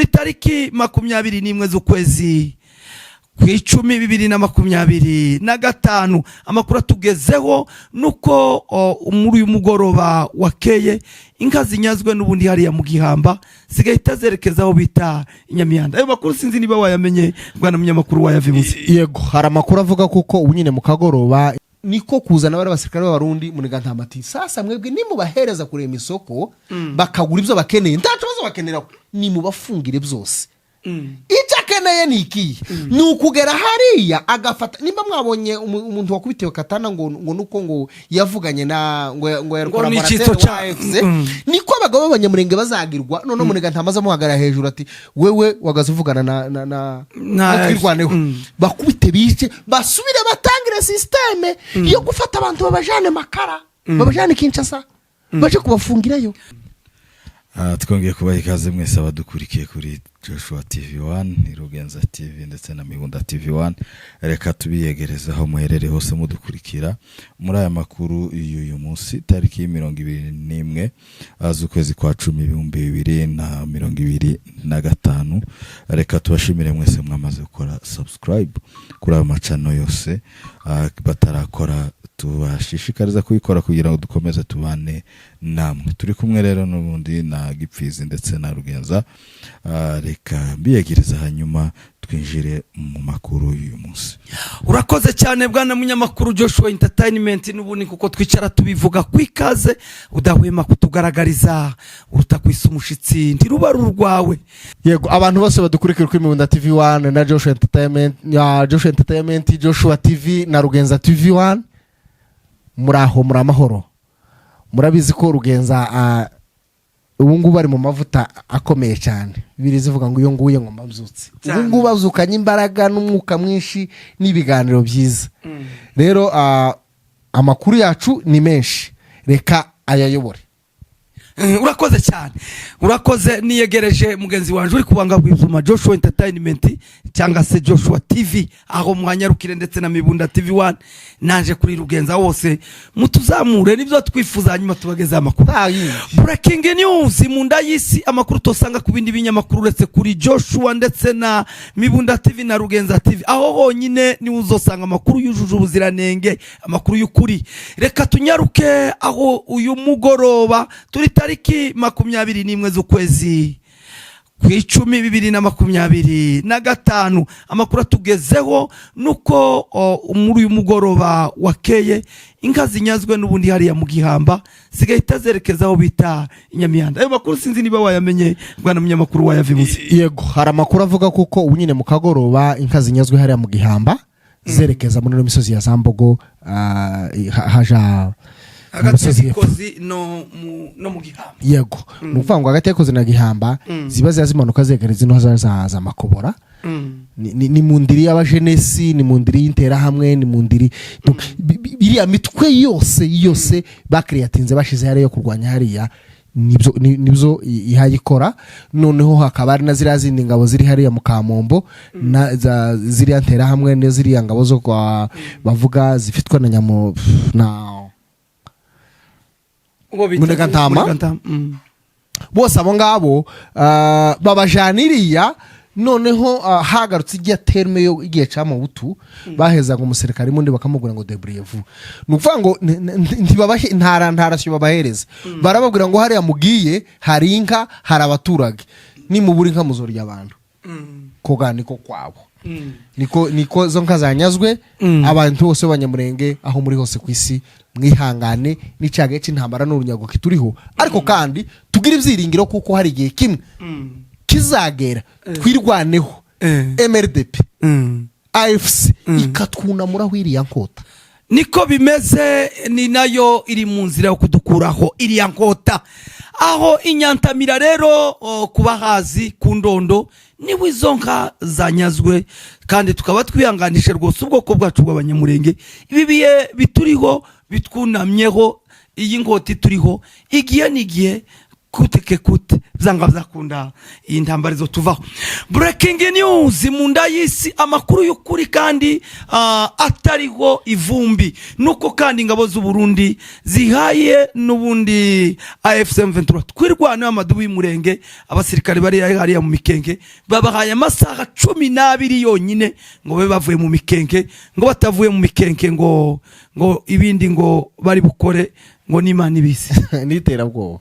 Turi tariki 21 z'ukwezi ku 10 2025. Amakuru atugezeho nuko muri uyu mugoroba wakeye inka zinyazwe n'ubundi hariya mu Gihamba zigahita zerekeza aho bita Inyamihanda. Ayo makuru sinzi niba wayamenye, bwana munyamakuru, wayavimuze. Yego, hari amakuru avuga kuko ubu nyine mu kagoroba niko kuzana bari abasirikare b'Abarundi. Muniga ati: "Sasa mwebwe nimubahereza kurema isoko bakagura ibyo bakeneye, nta kibazo bakenera, nimubafungire byose." Icyo akeneye ni ikihe? Ni ukugera hariya agafata. Nimba mwabonye umuntu wakubitiwe katana ngo nuko ngo yavuganye na ngo yari Ngo ni icyitso collaborateur wa AFC, niko abagabo b'Abanyamurenge bazagirwa. Noneho Muniga ntamaze amuhagarara hejuru ati: "Wewe wagaze uvugana na Na na Twirwaneho." Bakubite, bice, basubire batangire système yo gufata abantu, babajane Makara, babajane Kinshasa, baje kubafungirayo. Twongeye kubaha ikaze mwese abadukurikiye kuri Joshua TV 1, Rugenza TV ndetse na Mibunda TV 1. Reka tubiyegereze aho muherereye hose mudukurikira muri aya makuru y'uyu munsi, tariki 21 z'ukwezi kwa 10 2025. Reka tubashimire mwese mwamaze gukora subscribe kuri ayo macano yose. Batarakora tubashishikariza kubikora kugira ngo dukomeze tubane namwe. Turi kumwe rero n'ubundi na Gipfizi ndetse na Rugenza. Reka mbiyegereza, hanyuma twinjire mu makuru y'uyu munsi. Urakoze cyane, bwana munyamakuru Joshua Entertainment. N'ubundi kuko twicara tubivuga ku ikaze udahwema kutugaragariza, uruta kwisa umushitsi ntiruba urwawe. Yego, abantu bose badukurikira kuri Mibunda TV 1 na Joshua Entertainment, ya Joshua Entertainment, Joshua TV na Rugenza TV 1, muri aho muri amahoro. Murabizi ko Rugenza ubu ngubu ari mu mavuta akomeye cyane. Bibiri zivuga ngo iyo nguye ngo mbabyutse. Ubu ngubu azukanye imbaraga n'umwuka mwinshi n'ibiganiro byiza. Rero amakuru yacu ni menshi, reka ayayobore. Urakoze cyane, urakoze. Niyegereje mugenzi wanjye uri kubanga bw'ibyuma, Joshua Entertainment cyangwa se Joshua TV, aho mwanyarukire, ndetse na Mibunda TV 1, naje kuri Rugenza hose mutuzamure, nibyo twifuza, hanyuma tubagezeho amakuru. Nta yindi. Breaking news mu nda y'isi, amakuru tosanga ku bindi binyamakuru uretse kuri Joshua ndetse na Mibunda TV na Rugenza TV. Aho honyine niwe uzosanga amakuru yujuje ubuziranenge, amakuru y'ukuri. Reka tunyaruke aho uyu mugoroba turi tariki 21 z'ukwezi ku 10 2025. Amakuru atugezeho nuko muri uyu mugoroba wakeye inka zinyazwe n'ubundi hariya mu Gihamba zigahita zerekeza aho bita Inyamihanda. Ayo makuru sinzi niba wayamenye, bwana munyamakuru, wayavimuze. Yego, hari amakuru avuga kuko ubu nyine mu kagoroba inka zinyazwe hariya mu Gihamba zerekeza muri ino misozi ya Zambogo, haja mu hagati misozi y'epfo. y'Ikozi no mu Gihamba. Yego, ni ukuvuga ngo hagati y'Ikozi na Gihamba ziba ziba zimanuka zegereza zino za Makobora. Ni mu ndiri y'abajenesi, ni mu ndiri y'Interahamwe, ni mu ndiri. Donc, iriya mitwe yose yose bakiriyatinze bashize hariya yo kurwanya hariya, nibyo ihayikora. Noneho hakaba hari na ziriya zindi ngabo ziri hariya mu Kamombo, na ziriya Nterahamwe na ziriya ngabo zo kwa bavuga zifitwe na nyamu na Uwo bita Munegantama. Munegantama. Bose abo ngabo babajana iriya. Noneho hagarutse ijya terme yo igihe ca Mobutu, bahezaga umusirikare mundi bakamubwira ngo "Débrouillez-vous." Ni ukuvuga ngo ntibabahe nta ration babahereza. Barababwira ngo hariya mugiye hari inka, hari abaturage, nimubura inka muzorya abantu. Koga niko kwabo, niko zo nka zanyazwe. Abantu bose b'Abanyamurenge aho muri hose ku isi, mwihangane n'icyaga cy'intambara n'urunyago kituriho, ariko kandi tugire ibyiringiro kuko hari igihe kimwe kizagera Twirwaneho, MRDP, AFC ikatwunamuraho iriya nkota. Niko bimeze, ni nayo iri mu nzira yo kudukuraho iriya nkota. Aho inyantamira rero, kuba hazi ku Ndondo, niwe izo nka zanyazwe, kandi tukaba twihanganishe rwose ubwoko bwacu bw'Abanyamurenge. Ibi bihe bituriho bitwunamyeho, iyi nkota ituriho igihe n'igihe. Kuteke kute, byanga byakunda iyi ntambara izo tuvaho. Breaking news mu nda y'isi, amakuru y'ukuri kandi atariho ivumbi, nuko kandi ingabo z'u Burundi zihaye n'ubundi AFC M23 twirwaneho, amadubu y'umurenge, abasirikare bari hariya mu Mikenke, babahaye amasaha 12 yonyine ngo babe bavuye mu Mikenke, ngo batavuye mu Mikenke ngo ibindi ngo bari bukore ngo n'Imana ibizi. N'iterabwoba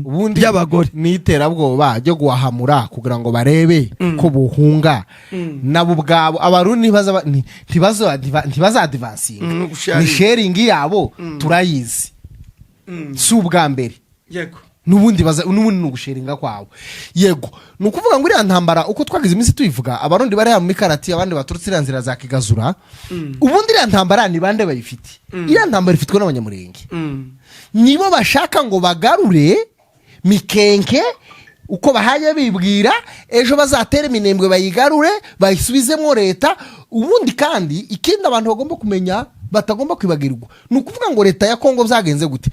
ubundi. Ry'abagore. N'iterabwoba ryo guhahamura kugira ngo barebe ko buhunga nabo ubwabo. Abarundi ntibazadivansinga. Gusharinga. Ni sharing yabo, turayizi, si ubwa mbere. N'ubundi baza, n'ubundi ni ugusharinga kwabo. Yego, ni ukuvuga ngo iriya ntambara, uko twagize iminsi tuyivuga, Abarundi bari mu Mikarati, abandi baturutse iriya nzira za Kigazura. Ubundi iriya ntambara ni bande bayifite? Iriya ntambara ifitwe n'Abanyamurenge. Nibo bashaka ngo bagarure Mikenke uko bahaye, bibwira ejo bazatere Iminembwe, bayigarure, bayisubizemo leta. Ubundi kandi ikindi abantu bagomba kumenya, batagomba kwibagirwa, ni ukuvuga ngo leta ya Kongo byagenze gute?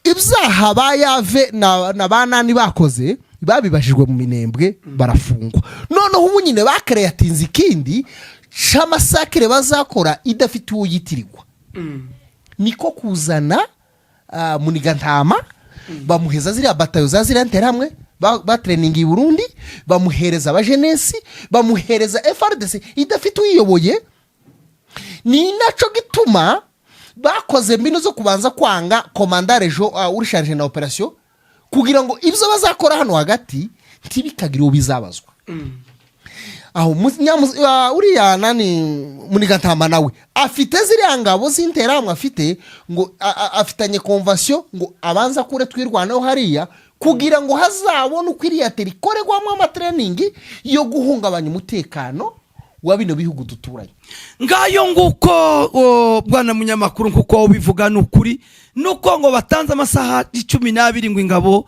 Ibyaha ba Yave na ba nani bakoze babibajijwe mu Minembwe, barafungwa. Noneho ubu nyine bakereyatinze ikindi c'amasakire bazakora idafite uwo yitirirwa, niko kuzana Munigantama, bamuheza ziriya batayo za ziriya nterahamwe batereningiye i Burundi, bamuhereza abajenesi, bamuhereza FARDC idafite uyiyoboye. Ni naco gituma bakoze mbino zo kubanza kwanga commandant région uri chargé na opération, kugira ngo ibyo bazakora hano hagati ntibikagire uwo bizabazwa. Aho uriya nani Munigantama nawe afite ziriya ngabo z'interahamwe, afite ngo afitanye convention ngo abanza kure Twirwaneho hariya, kugira ngo hazabone uko iriya teri ikorerwamo ama training yo guhungabanya umutekano wa bino bihugu duturanye. Ngayo nguko, bwana munyamakuru, nkuko ubivuga ni ukuri, nuko ngo batanze amasaha 12 ngo ingabo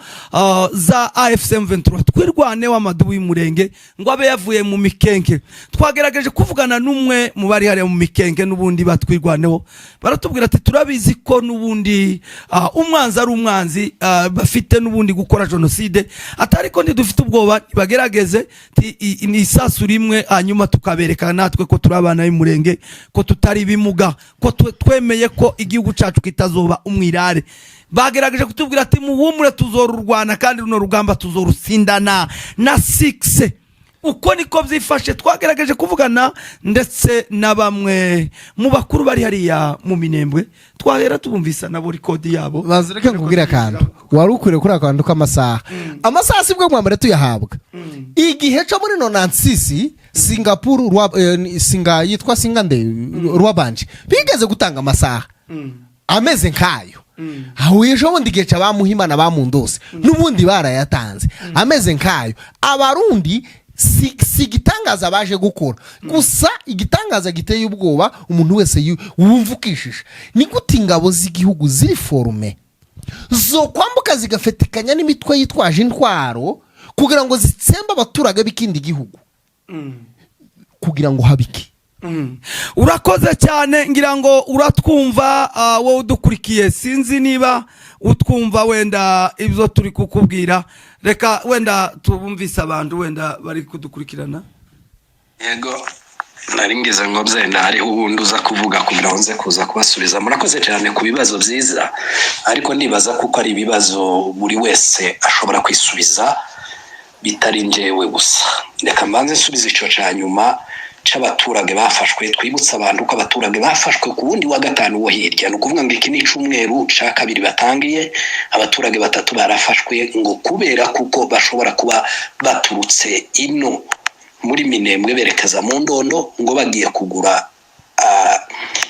za AFC M23 twirwane w'amadubu y'umurenge ngo abe yavuye mu Mikenke. Twagerageje kuvugana n'umwe mu bari hariya mu Mikenke n'ubundi batwirwaneho, baratubwira ati turabizi ko n'ubundi umwanzi ari umwanzi, bafite n'ubundi gukora jenoside, atari ko ntidufite ubwoba, bagerageze ni isasu rimwe, hanyuma tukabereka natwe ko turi abana b'umurenge, ko tutari ibimuga, ko twemeye ko igihugu cyacu kitazoba umwirare. Bagerageje kutubwira ati muhumure, tuzorurwana kandi runo rugamba tuzorutsindana na 6. Uko niko byifashe. Twagerageje kuvugana ndetse na bamwe mu bakuru bari hariya mu Minembwe, twahera tubumvisa nabo record yabo. Banza reka nkubwire akantu wari ukwiriye kuri akantu k'amasaha. Amasaha si bwo mwambere tuyahabwa. Igihe cyo muri 96, Singapuru singa yitwa singa nde Rwabanje bigeze gutanga amasaha ameze nkayo. Aho ejo bundi igihe cya ba Muhima na ba Mundose n'ubundi barayatanze ameze nkayo. Abarundi si igitangaza baje gukora gusa. Igitangaza giteye ubwoba umuntu wese wumva ukishisha ni gute ingabo z'igihugu ziri formées zo kwambuka zigafatikanya n'imitwe yitwaje intwaro kugira ngo zitsembe abaturage b'ikindi gihugu kugira ngo habike? Urakoze cyane, ngira ngo uratwumva, wowe udukurikiye. Sinzi niba utwumva wenda ibyo turi kukubwira. Reka wenda tubumvise abantu wenda bari kudukurikirana. Yego, nari ngize ngo byenda hariho uwundi uza kuvuga kugira ngo nze kuza kubasubiza. Murakoze cyane ku bibazo byiza, ariko ndibaza kuko ari ibibazo buri wese ashobora kwisubiza bitari njyewe gusa. Reka mbanze nsubize icyo cya nyuma c'abaturage bafashwe. Twibutse abantu ko abaturage bafashwe ku wundi wa gatanu wo hirya, ni ukuvuga ngo iki ni icumweru ca kabiri batangiye. Abaturage batatu barafashwe ngo kubera kuko bashobora kuba baturutse ino muri Minembwe berekeza mu Ndondo, ngo bagiye kugura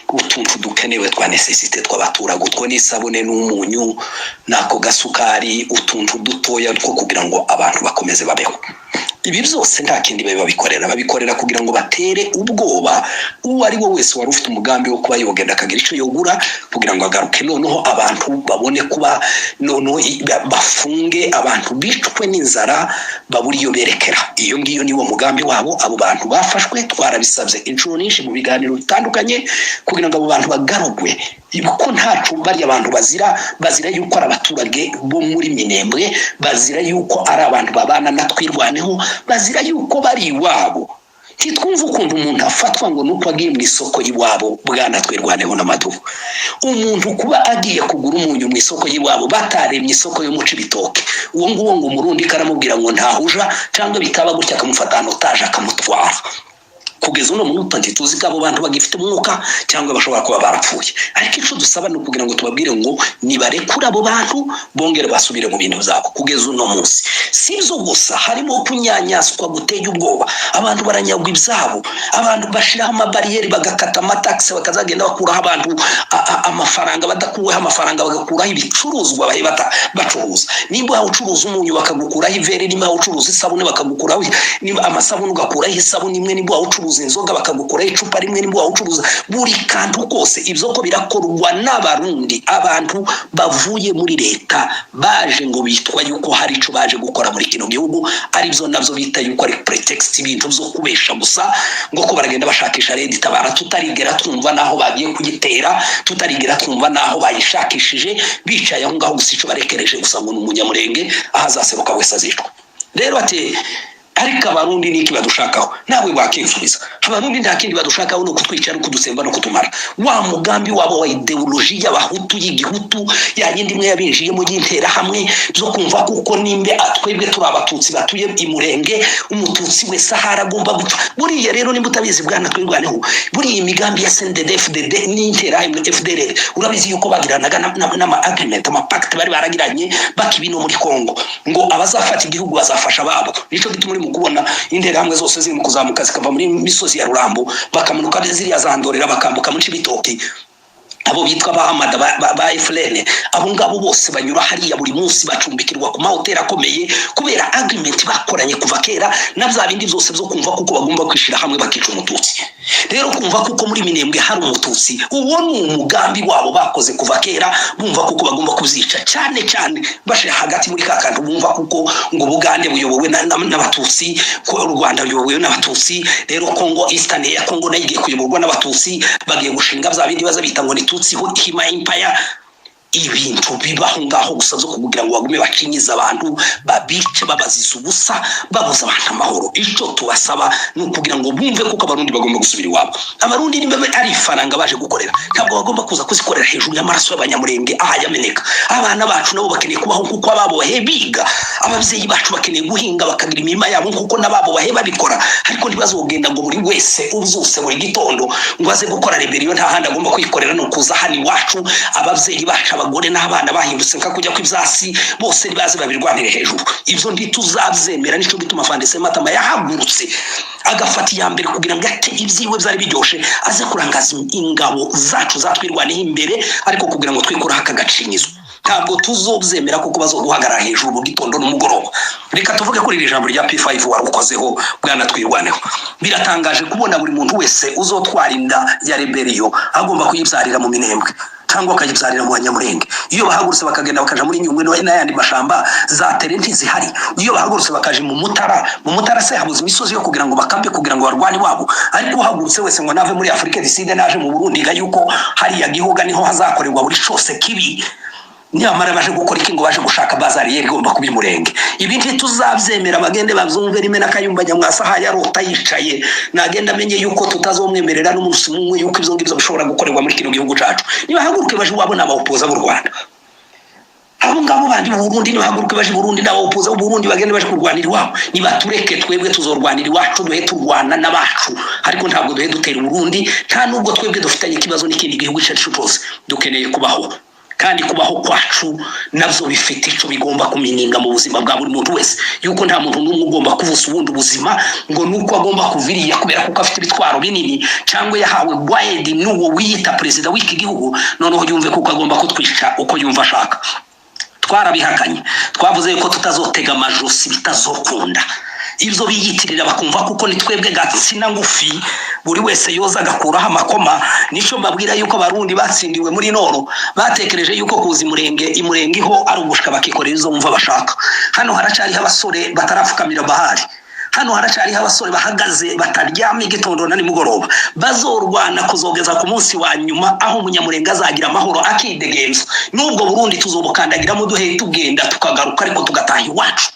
utuntu dukenewe twa nécessité tw'abaturage, utwo n'isabune n'umunyu n'ako gasukari, utuntu dutoya two kugira ngo abantu bakomeze babeho. Ibi byose nta kindi babikorera, babikorera kugira ngo batere ubwoba uwo ari we wese wari ufite umugambi wo kuba yogenda akagira icyo yogura kugira ngo agaruke. Noneho abantu babone kuba noneho bafunge abantu, bicwe n'inzara, babura iyo berekera. Iyo ngiyo niwo mugambi wabo. Abo bantu bafashwe, twarabisabye inshuro nyinshi mu biganiro bitandukanye kugira ngo abo bantu bagarugwe, kuko ntacu bariya abantu bazira. Bazira yuko ari abaturage bo muri Minembwe, bazira yuko ari abantu babana na Twirwaneho, bazira yuko bari iwabo. Ntitwumve ukuntu umuntu afatwa ngo nuko agiye mu isoko y'iwabo. Bwana Twirwaneho n'amadubu, umuntu kuba agiye kugura umunyu mu isoko y'iwabo, bataremye isoko yo mu Cibitoke, uwo nguwo ngo Umurundi karamubwira ngo ntahuja, cyangwa bikaba gutya akamufata en otage akamutwara. Kugeza uno munota ntituzi ko abo bantu bagifite umwuka cyangwa bashobora kuba barapfuye. Ariko icyo dusaba ni ukugira ngo tubabwire ngo nibarekure abo bantu, bongere basubire mu bintu byabo. Kugeza uno munsi si ibyo gusa, harimo kunyanyaswa guteye ubwoba. Abantu baranyagwa ibyabo, abantu bashyiraho amabariyeri, bagakata amatakisi, bakazagenda bakuraho abantu amafaranga, badakuweho amafaranga bagakuraho ibicuruzwa bahe bacuruza. Nimba ucuruza umunyu bakagukuraho ivere, nimba ucuruza isabune bakagukuraho, nimba amasabune ugakuraho isabune imwe, nimba ucuruza inzoga bakagukuraho icupa rimwe, nimba ucuruza buri kantu kose. Ibyo ko birakorwa n'Abarundi, abantu bavuye muri leta baje ngo bitwa yuko hari icyo baje gukora muri kino gihugu, aribyo nabyo bita yuko ari pretext, ibintu byo kubesha gusa, ngo ko baragenda bashakisha Red Tabara, tutarigera twumva n'aho bagiye kugitera, tutarigera twumva n'aho bayishakishije. Bicaye aho ngaho gusa, icyo barekereje gusa ngo ni Umunyamurenge, aho azaseruka wese azicwa. Rero ati: "Ariko Abarundi niki badushakaho?" Nawe wakinsubiza: Abarundi nta kindi badushakaho, ni ukutwica no kudutsemba no kutumara. Wa mugambi wabo wa idéologie y'Abahutu, y'igihutu, ya yindi imwe yabinjiyemo y'interahamwe, zo kumva kuko nimbe twebwe turi Abatutsi batuye i Murenge, Umututsi wese ahari agomba gupfa. Buriya rero nimba utabizi, bwana Twirwaneho, buriya imigambi ya CNDD FDD n'interahamwe FDLR, urabizi yuko bagiranaga n'ama agreement, amapacte bari baragiranye bakibi no muri Congo, ngo abazafata igihugu bazafasha ababo. Nico gituma uri mu kubona interahamwe zose ziri mu kuzamuka, zikava muri misozi ya Rurambo, bakamanuka ziriya za Ndorera, bakambuka muri Cibitoki. Abo bitwa ba Hamada, ba FLN, abo ngabo bose banyura hariya buri munsi, bacumbikirwa ku mahoteli akomeye kubera agreement bakoranye kuva kera, na bya bindi byose byo kumva kuko bagomba kwishyira hamwe bakica Umututsi. Rero kumva kuko muri Minembwe hari Umututsi, uwo ni umugambi wabo bakoze kuva kera, bumva kuko bagomba kuzica, cyane cyane bashira hagati muri ka kantu bumva kuko ngo Bugande buyobowe n'Abatutsi, ko u Rwanda ruyobowe n'Abatutsi. Rero Congo, Eastern ya Congo nayo igiye kuyoborwa n'Abatutsi. Bagiye gushinga bya bindi baza bita ngo ni Tutsi Hima Empire. Ibintu bibaho ngaho gusa byo kugira ngo bagume bakinyize abantu, babice, babaziza ubusa, babuza abantu amahoro. Icyo tubasaba ni ukugira ngo bumve kuko Abarundi bagomba gusubira iwabo. Abarundi niba ari ifaranga baje gukorera, ntabwo bagomba kuza kuzikorera hejuru y'amaraso y'Abanyamurenge aha yameneka. Abana bacu nabo bakeneye kubaho nk'uko ababo bahe biga, ababyeyi bacu bakeneye guhinga bakagira imirima yabo nk'uko n'ababo bahe babikora. Ariko ntibazogenda ngo buri wese ubyutse buri gitondo ngo aze gukora rébellion. Nta handi agomba kwikorera, ni ukuza hano iwacu. Ababyeyi bacu, abagore n'abana bahindutse nka kujya kw'ibyasi, bose nibaze babirwanire hejuru. Ibyo ntituzabyemera. Nicyo gituma Afande Sematama yahagurutse agafata iya mbere kugira ngo ate ibyiwe byari biryoshe, aze kurangaza ingabo zacu zatwirwaneho imbere, ariko kugira ngo twikureho aka gacinyizo. Ntabwo tuzobyemera kuko bazoguhagarara hejuru mu gitondo n'umugoroba. Reka tuvuge kuri iri jambo rya P5 wari ukozeho, bwana Twirwaneho. Biratangaje kubona buri muntu wese uzotwara inda ya rébellion agomba kuyibyarira mu Minembwe cyangwa akayibyarira mu Banyamurenge. Iyo bahagurutse bakagenda bakaja muri Nyungwe n'ayandi mashamba, za terrain ntizihari. Iyo bahagurutse bakaja mu Mutara, mu Mutara se habuze imisozi yo kugira ngo bakampe, kugira ngo barwane iwabo? Ariko uhagurutse wese ngo nave muri Afurika du Sud naje mu Burundi, ga yuko hariya Gihuga niho hazakorerwa buri cose kibi, nyamara baje gukora iki? Ngo baje gushaka bazariyeri igomba kuba Imurenge. Ibi ntituzabyemera. Bagende babyumve rimwe na Kayumba Nyamwasa ahaye arota yicaye, nagenda amenye yuko tutazomwemerera n'umunsi umwe yuko ibyo ngibyo bishobora gukorerwa muri kino gihugu cacu. Nibahaguruke baje iwabo n'abawopoza b'u Rwanda. Abo ngabo bandi mu Burundi nibahaguruke baje i Burundi n'abawopoza b'u Burundi, bagende baje kurwanira iwabo. Nibatureke twebwe tuzorwanira iwacu, duhe turwana n'abacu, ariko ntabwo duhe dutera Uburundi. Nta nubwo twebwe dufitanye ikibazo n'ikindi gihugu icyo ari cyo cyose. Dukeneye kubaho, kandi kubaho kwacu nabyo bifite icyo bigomba kumininga mu buzima bwa buri muntu wese, yuko nta muntu n'umwe ugomba kuvusa ubundi ubuzima ngo nuko agomba kuviriya kubera kuko afite ibitwaro binini cyangwa yahawe gwayedi n'uwo wiyita perezida w'iki gihugu, noneho yumve kuko agomba kutwica uko yumva ashaka. Twarabihakanye, twavuze yuko tutazotega amajosi, bitazokunda. Ibyo biyitirira bakumva kuko ni twebwe gatsina ngufi, buri wese yoza agakuraho amakoma. Nicyo mbabwira yuko Abarundi batsindiwe muri Nord, batekereje yuko kuza Imurenge, Imurenge iho ari ugushika bakikorera izo bumva bashaka. Hano haracyariho abasore batarapfukamira bahari, hano haracyariho abasore bahagaze bataryama igitondo na nimugoroba, bazorwana kuzogeza ku munsi wa nyuma aho Umunyamurenge azagira amahoro akidegemza. N'ubwo Burundi tuzobukandagiramo duhe tugenda tukagaruka, ariko tugataha iwacu.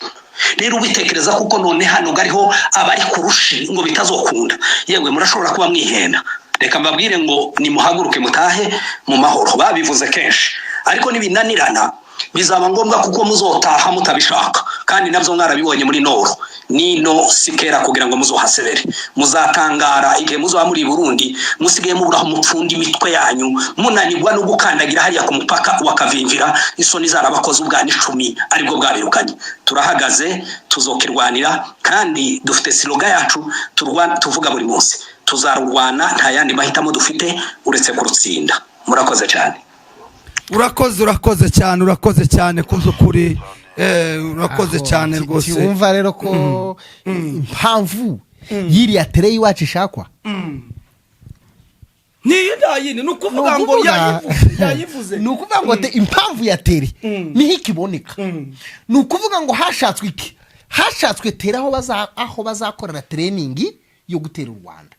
Rero ubitekereza kuko none hano gariho abari ku rushi ngo bitazokunda, yewe murashobora kuba mwihenda. Reka mbabwire ngo nimuhaguruke mutahe mu mahoro. Babivuze kenshi, ariko nibinanirana bizaba ngombwa kuko muzotaha mutabishaka, kandi nabyo mwarabibonye muri Nord. Nino si kera kugira ngo muzohasebere. Muzatangara igihe muzaba muri Burundi musigaye muburaho mupfunda imitwe yanyu, munanirwa no gukandagira hariya ku mupaka wa Kavimvira. Isoni zarabakoze ubwana 10 aribwo bwabirukanye. Turahagaze, tuzokirwanira, kandi dufite slogan yacu turwana tuvuga buri munsi: tuzarurwana, nta yandi mahitamo dufite uretse kurutsinda. Murakoze cyane. Urakoze, urakoze cyane, urakoze cyane ku by'ukuri. Urakoze Aho, cyane rwose. Ntiwumva rero ko impamvu y'iriya terrain iwacu ishakwa? Niyo, nta yindi, ni ukuvuga ngo yayivuze, yayivuze. Ni ukuvuga ngo impamvu ya terrain niho ikiboneka. Ni ukuvuga ngo hashatswe iki? Hashatswe terrain aho bazakorera training yo gutera u Rwanda.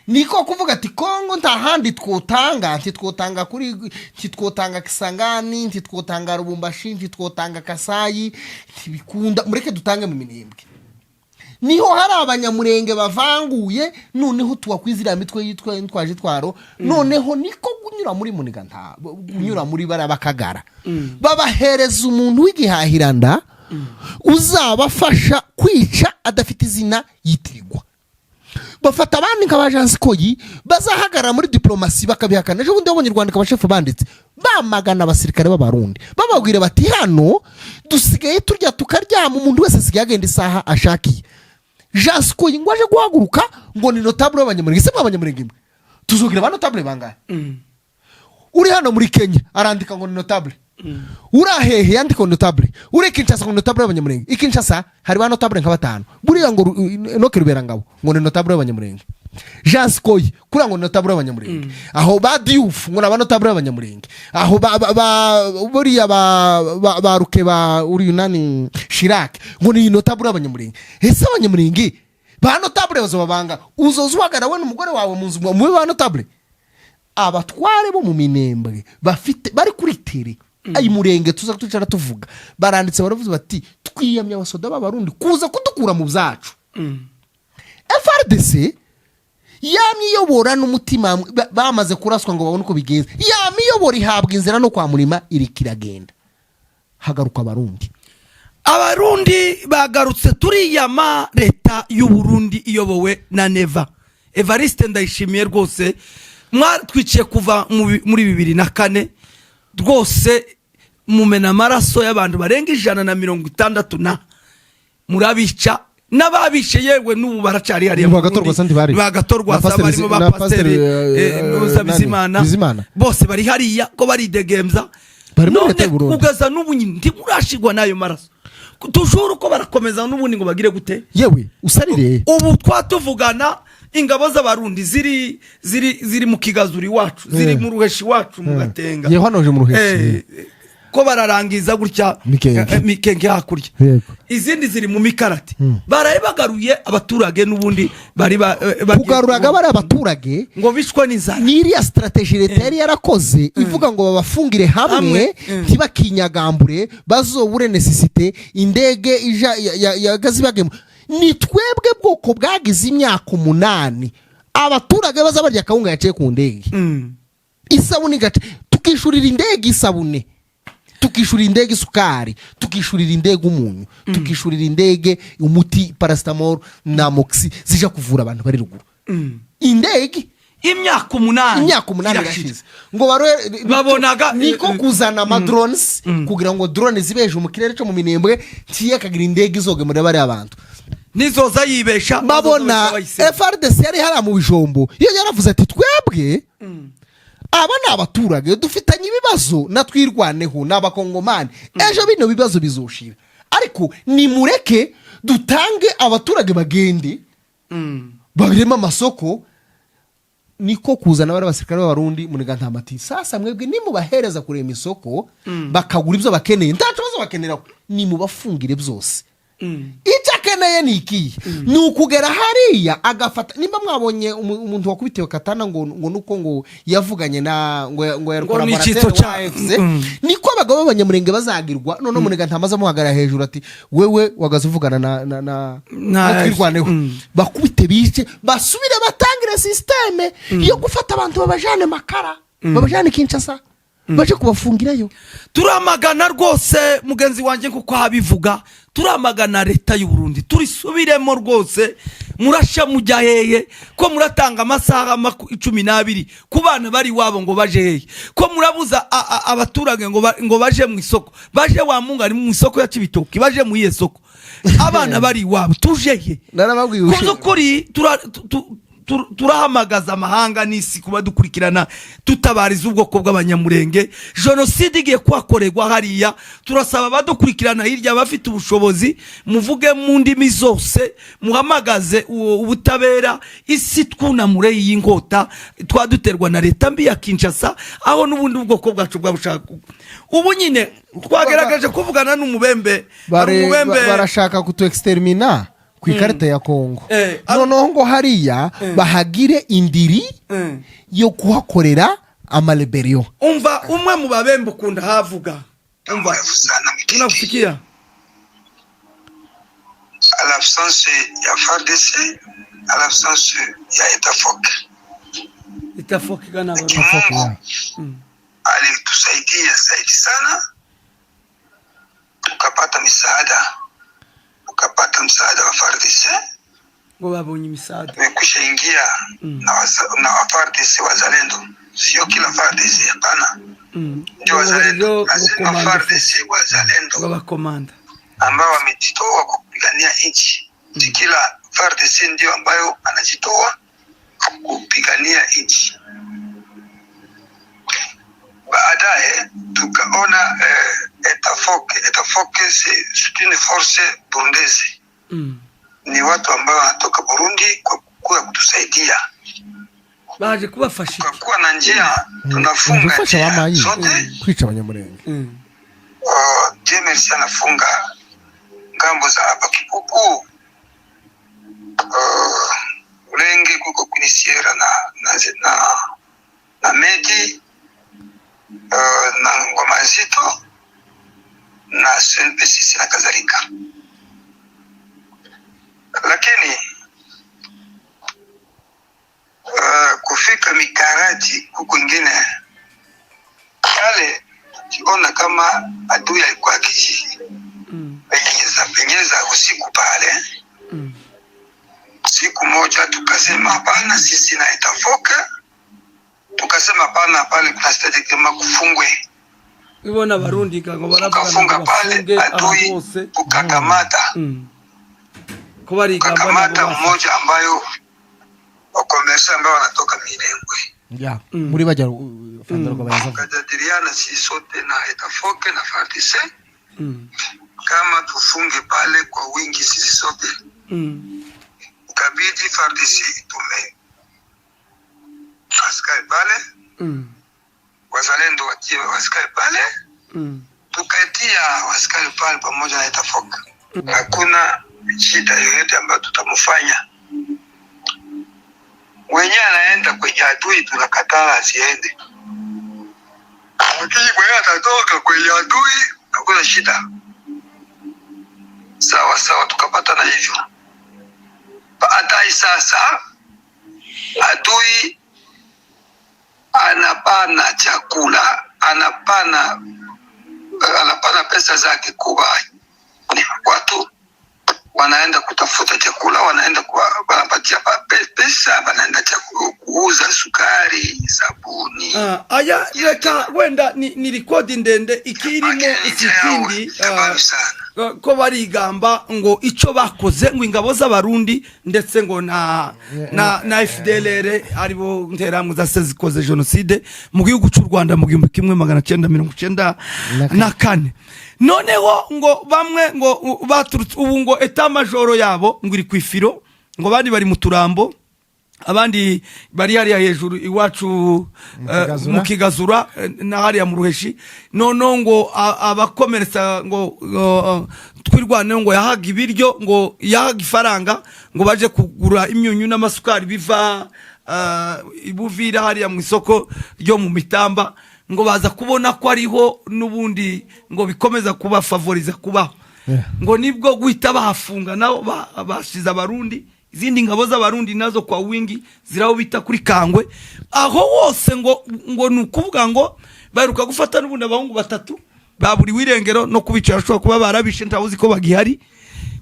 Niko kuvuga ati Kongo nta handi twotanga, ntitwotanga kuri, ntitwotanga Kisangani, ntitwotanga Lubumbashi, ntitwotanga Kasayi, ntibikunda, mureke dutange mu Minembwe, niho hari Abanyamurenge bavanguye. Noneho tuwakwiza iriya mitwe yitwa yitwaje itwaro. Noneho niko kunyura muri Muniga, nta kunyura muri bariya Bakagara, babahereza umuntu w'igihahiranda uzabafasha kwica adafite izina yitirirwa. Bafata abandi nka ba Jansikoyi bazahagarara muri diplomasi bakabihakana. Ejo bundi babonye urwandiko abashefu banditse bamagana abasirikare b'Abarundi, bababwira bati hano dusigaye turya tukaryama, umuntu wese asigaye agenda isaha ashakiye. Jansikoyi ngo aje guhaguruka ngo ni notable w'Abanyamurenge. Se mw'Abanyamurenge mwe, tuzogira ba notable bangahe? Uri hano muri Kenya arandika ngo ni notable, uri ahehe yandika ngo ni notable, uri Kinshasa ngo ni notable y'Abanyamurenge. I Kinshasa hari ba notable nka batanu. Buriya ngo Enoke Ruberangabo ngo ni notable y'Abanyamurenge, Jean Sikoyi kuriya ngo ni notable y'Abanyamurenge, aho ba Diouf ngo ni aba notable y'Abanyamurenge, aho ba buriya ba Ruke, ba uriya nani Chirac ngo ni notable y'Abanyamurenge. Ese Abanyamurenge ba notable bazobabanga? Uzoza uhagarara we n'umugore wawe mu nzu mube ba notable? Abatware bo mu Minembwe bafite bari kuri terrain Ayimurenge tuza twicara tuvuga, baranditse baravuze bati twiyamye abasoda b'Abarundi kuza kudukura mu byacu. FARDC yamye iyobora n'umutima, bamaze kuraswa ngo babone uko bigenza, yamye iyobora ihabwa inzira no kwa Murima iriko iragenda, hagaruka Abarundi. Abarundi bagarutse, turiyama leta y'u Burundi iyobowe na Neva Evariste Ndayishimiye. Rwose mwatwiciye kuva muri 2004, rwose mumena amaraso y'abantu barenga 160 na murabica, n'ababishe yewe n'ubu baracari hariya mu Ba Burundi. Gatorwasa ntibari? Ba Gatorwasa Na Pasiteri barimo ba na Pasiteri Pasiteri, Nuza nani? Bizimana. Bizimana. Bose bari hariya ko baridegembya. Bari muri None leta y'u Burundi. kugeza n'ubu nyine ntimurashigwa n'ayo maraso tujuru ko barakomeza n'ubundi ngo bagire gute? Yewe usarire. Ubu twatuvugana ingabo z'Abarundi ziri mu Kigazuri iwacu, ziri mu Ruheshi iwacu mu Gatenga. Yewe hano uje mu Ruheshi. Ko bararangiza gutya. Mikenke. Mikenke hakurya. Izindi ziri mu Mikarati. Baraye bagaruye abaturage n'ubundi bari bagiye Kugaruraga bari abaturage ngo bicwe n'inzara. N'iriya stratégie leta yari yarakoze ivuga ngo babafungire hamwe, Hamwe. Ntibakinyagambure, bazobure nécessité indege ija ya gazibagemo. Ni twebwe bwoko bwagize imyaka 8 abaturage baza barya akawunga yaciye ku ndege, isabune igaca, tukishurira indege isabune, tukishurira indege isukari, tukishurira indege umunyu, tukishurira indege umuti paracetamol na moxi zija kuvura abantu bari ruguru. Indege Imyaka 8 Imyaka 8 irashize. irashize ngo Babonaga niko kuzana amadrones kugira ngo drone zibe hejuru mu kirere cyo mu Minembwe, ntiyakagira indege izogemurira bariya bantu. Nizoza yibesha Babona bazoza. FARDC yari hariya mu Bijombo, iyo yaravuze ati twebwe aba ni abaturage dufitanye ibibazo na Twirwaneho ni Abakongomani, ejo bino bibazo bizoshira, ariko nimureke. Dutange abaturage bagende barema amasoko. Niko kuzana bari abasirikare b'Abarundi. Muniga ati: "Sasa mwebwe nimubahereza kurema isoko, bakagura ibyo bakeneye, nta kibazo bakeneraho, nimubafungire byose." Icyo akeneye ni ikihe? Ni ukugera hariya agafata. Nimba mwabonye umuntu wakubitiwe katana ngo nuko ngo yavuganye na ngo yari Ngo ni icyitso collaborateur wa AFC. Niko abagabo b'Abanyamurenge bazagirwa. Noneho Muniga ntamaze amuhagarara hejuru ati: "Wewe wagaze uvugana na Na na Twirwaneho." Bakubite, bice, basubire batangire système yo gufata abantu, babajane Makara, babajane Kinshasa, baje kubafungirayo. Turamagana rwose, mugenzi wanjye, kuko abivuga. Turamagana leta y'u Burundi, turisubiremo rwose. Murasha mujya hehe? Ko muratanga amasaha 12 ku bana bari iwabo ngo baje hehe? Ko murabuza abaturage ngo baje mu isoko, baje wa mungu ari mu isoko ya Cibitoki, baje mu iye soko abana bari iwabo? Tuje he? Narababwiye Ku ubushize. by'ukuri turahamagaza amahanga n'isi kuba dukurikirana, tutabariza ubwoko bw'Abanyamurenge. Jenoside igiye kuhakorerwa hariya. Turasaba abadukurikirana hirya, abafite ubushobozi, muvuge mu ndimi zose, muhamagaze uwo ubutabera, isi twunamure iyi nkota twaduterwa na leta mbi ya Kinshasa, aho n'ubundi ubwoko bwacu bwabushaka. Ubu nyine twagerageje kuvugana n'umubembe. Hari umubembe. Barashaka kutu exterminer ku ikarita ya Kongo. Noneho ngo hariya bahagire indiri yo kuhakorera ama rébellion. Umva umwe mu babembe ukunda havuga, umva. Sana Mikiki. Tunakusikia. À l'absence ya FARDC, à l'absence ya ETAFOC. Itafoka igana. Mungu alitusaidia zaidi sana, tukapata misaada, tukapata msaada wa FARDC. Ngo babonye imisaada. Tumekwisha ingia na wa FARDC wazalendo, sio kila FARDC, hapana, ndio wazalendo, lazima FARDC wazalendo babakomanda ambao wamejitoa kwa kupigania nchi. Si kila FARDC ndio ambayo anajitoa kupigania nchi. Baadaye tukaona ETAFOC. ETAFOC c'est une force burundaise, ni watu ambao wanatoka Burundi kwa kuwa kutusaidia. Baje kubafasha iki? Tukakuwa na njia tunafunga Gufasha njia abamayi zote. kwica Abanyamurenge. Dieu merci anafunga ngambo za hapa Kipupu, Ulenge kuko Kunisiera na Medi, na Ngoma Nzito na SNPCC na kadhalika, lakini kufika Mikarati huku ingine pale tukiona kama adui alikuwa akijipenyeza penyeza usiku pale. Siku moja tukasema hapana, sisi na ETAFOC tukasema hapana, pale kuna stadi kama kufungwe. Ibona Abarundi ngo baravuga Tukafunga ngo pale bafunge ahantu adui, hose. tukakamata Ko barigamba tukakamata nabo bafashe. mmoja ambayo wa commerçant ambao wanatoka Milengwe. Ya, muri bajya Fandorwa bayazavuga. Tukajadiliana sisi sote na ETAFOC na FARDC kama tufunge pale kwa wingi sisi sote. Ikabidi FARDC itume askari pale, wazalendo watie askari pale, tukaitia askari pale pamoja na ETAFOC. Hakuna shida yoyote ambayo tutamfanya. Mwenyewe anaenda kwenye adui, tunakataa asiende, lakini mwenyewe atatoka kwenye adui, hakuna shida. Sawa sawa, tukapatana hivyo. Baadaye sasa adui anapana chakula, anapana pesa zake kuba watu wanaenda kutafuta chakula, wanaenda wanapatia pesa, wanaenda kuuza sukari, sabuni. Ah, aya reka wenda ni rekodi ndende ikirimo Lakini iki kindi sababu sana. Ko barigamba ngo icyo bakoze, ngo ingabo z'Abarundi ndetse ngo na FDLR, aribo Nterahamwe zase zikoze jenoside mu gihugu cy'u Rwanda mu 1994. Noneho ngo bamwe ngo baturutse ubu, ngo état-major yabo ngo iri ku Ifiro, ngo abandi bari mu Turambo, abandi bari hariya hejuru iwacu Kigazura. Mu Kigazura na hariya mu Ruheshi. Noneho ngo abakomeretsa ngo Twirwaneho ngo yahaga ibiryo, ngo yahaga ifaranga ngo baje kugura imyunyu n'amasukari biva i Buvira hariya mu isoko ryo mu Mitamba, ngo baza kubona ko ariho n'ubundi ngo bikomeza kubafavoriza kubaho. Ngo nibwo guhita bahafunga, nabo bashize Abarundi. Izindi ngabo z'Abarundi nazo kwa wingi ziraho bita kuri Kangwe aho hose. Ngo ni ukuvuga ngo baheruka gufata n'ubundi abahungu batatu baburiwe irengero no kubicara, bashobora kuba barabishe, ntawe uzi ko bagihari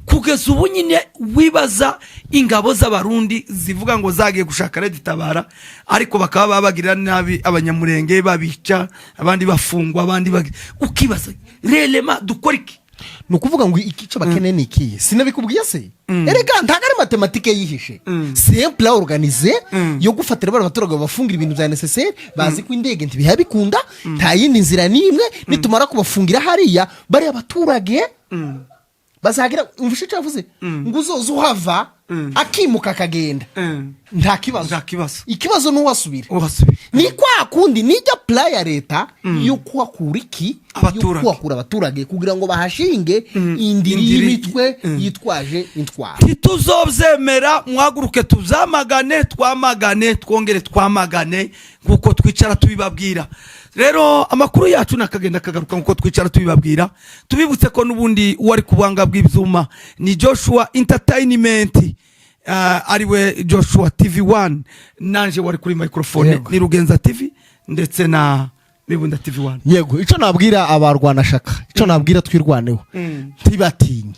kugeza ubu. Nyine wibaza ingabo z'Abarundi zivuga ngo zagiye gushaka RED Tabara, ariko bakaba babagirira nabi Abanyamurenge, babica, abandi bafungwa, abandi ukibaza réellement dukora iki? Ni ukuvuga ngo iki, icyo bakeneye ni ikihe? Sinabikubwiye se? Erega ntabwo ari mathématique yihishe, c'est un plan organisé yo gufatira bano baturage, babafungira ibintu bya nécessaire. Bazi ko indege ntibiha bikunda, nta yindi nzira n'imwe. Nitumara kubafungira hariya, bariya baturage bazagira, umva icyo yavuze, ngo uzoza uhava akimuka akagenda, nta kibazo. Nta kibazo. Ikibazo ni uwasubira. Uhasubira. Ni kwa kundi nijya plan ya leta yo kuhakura iki? Abaturage. Yo kuhakura abaturage kugira ngo bahashinge indiri y'imitwe yitwaje intwaro. Ntituzobyemera, muhaguruke tubyamagane, twamagane, twongere twamagane nk'uko twicara tubibabwira. Rero amakuru yacu nakagenda kagaruka nk'uko twicara tubibabwira. Tubibutse ko n'ubundi uwari ku buhanga bw'ibyuma ni Joshua Entertainment, ariwe Joshua TV 1. Nanje wari kuri microphone ni Rugenza TV ndetse na Mibunda TV 1. Yego, icyo nabwira abarwanashaka, icyo nabwira Twirwaneho, ntibatinye.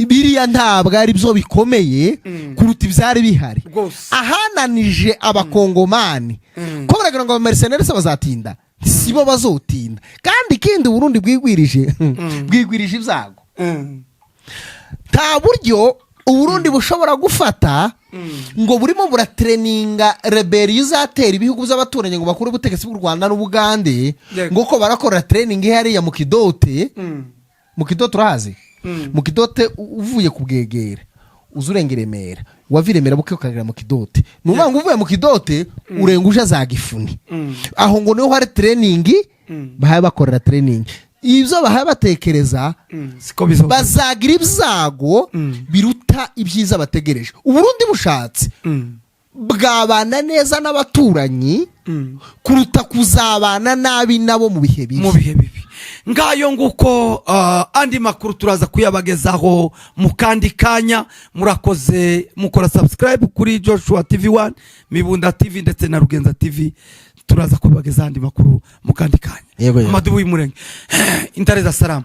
Biriya ntabwo ari byo bikomeye kuruta ibyari bihari. Ahananije Abakongomani ko baragira ngo abamercenaires se bazatinda, sibo bazotinda. Kandi ikindi, Uburundi bwigwirije ibyago. Nta buryo Uburundi bushobora gufata ngo burimo buratraininga rébellion izatera ibihugu by'abaturanyi ngo bakure ubutegetsi bw'u Rwanda n'Ubugande. Ngo ko barakora training hariya mu Kidote. Mu Kidote urahazi? Mu Kidote uvuye ku Bwegera, uza urenga i Remera, wava i Remera buke ukagera mu Kidote. Ni ukuvuga ngo uvuye mu Kidote urenga uje za Gifuni, aho ngo niho hari training bahaye bakorera training. Ibyo bahaye batekereza Siko bizoba. bazagira ibyago biruta ibyiza bategereje. Uburundi bushatse bwabana neza n'abaturanyi kuruta kuzabana nabi nabo mu bihe bibi. Mu bihe bibi. Ngayo nguko, andi makuru turaza kuyabagezaho mu kandi kanya. Murakoze mukora subscribe kuri Joshua TV 1, Mibunda TV ndetse na Rugenza TV. Turaza kubagezaho andi makuru mu kandi kanya. Yego. Amadubu y'umurenge, intare za salamu.